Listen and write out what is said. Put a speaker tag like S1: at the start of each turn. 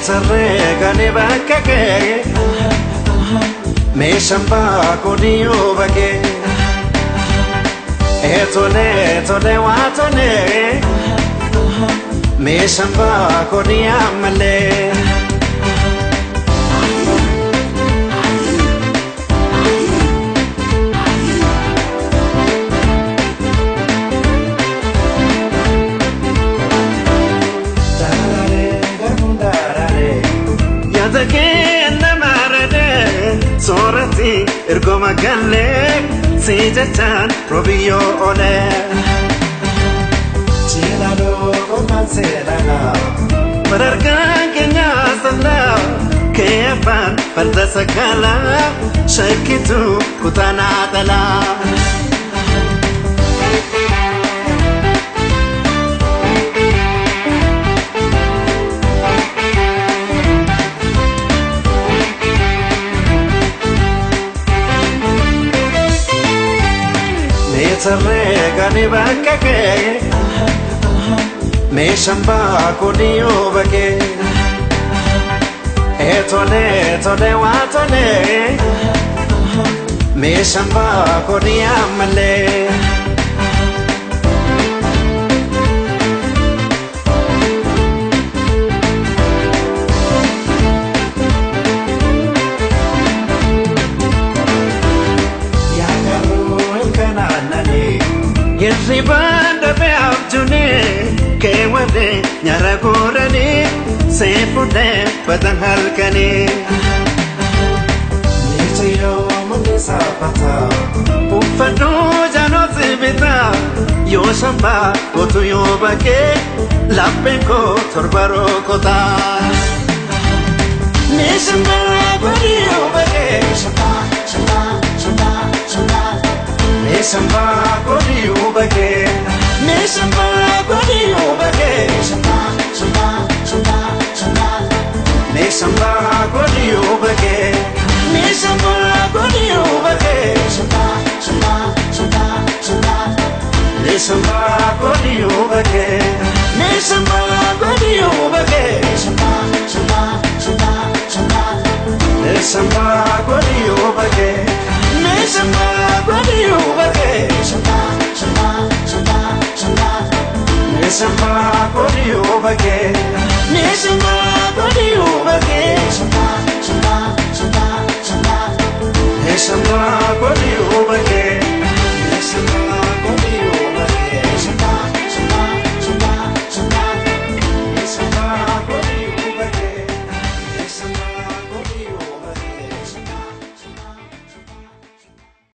S1: Meetarree gani bakka kee meeshaan baakuu bakee Etolee tolee waa tolee meeshaan baakuu ammalee. Soorati ergoma galee si jechaan robiyyoo olee. Jilaaloo qophaan seeranaa sadarkaan keenyaa sallaa kee afaan farda sakaalaa shakkitu kutaanaa dhalaa. Meetarree gani bakka kee meeshaan baakuu bakee Etolee tolee waa tolee meeshaan baakuu ammalee. Hirribaan dafee abjuunee keewwalee nyaara guuranii seefuudhee badan halkanii. Meeshaa mul'isa bataa uffadhuu jaanotsi bitaa yoo shambaa gootu yoo bakkee lapheen koo torba rookotaa. Meeshaan baakuu yoo bakkee shambaa shambaa shambaa shambaa. Meeshaan baakuu bakee meeshaan baakuu bakee shambaa shambaa shambaa shambaa meeshaan baakuu bakee meeshaan baakuu bakee shambaa shambaa shambaa shambaa meeshaan baakuu bakee meeshaan baakuu bakee shambaa shambaa shambaa shambaa meeshaan baakuu bakee meeshaan baakuu bakee shambaa shambaa shambaa shambaa meeshaan baakuu bakee meeshaan baakuu bakee shambaa shambaa shambaa shambaa meeshaan baakuu bakee.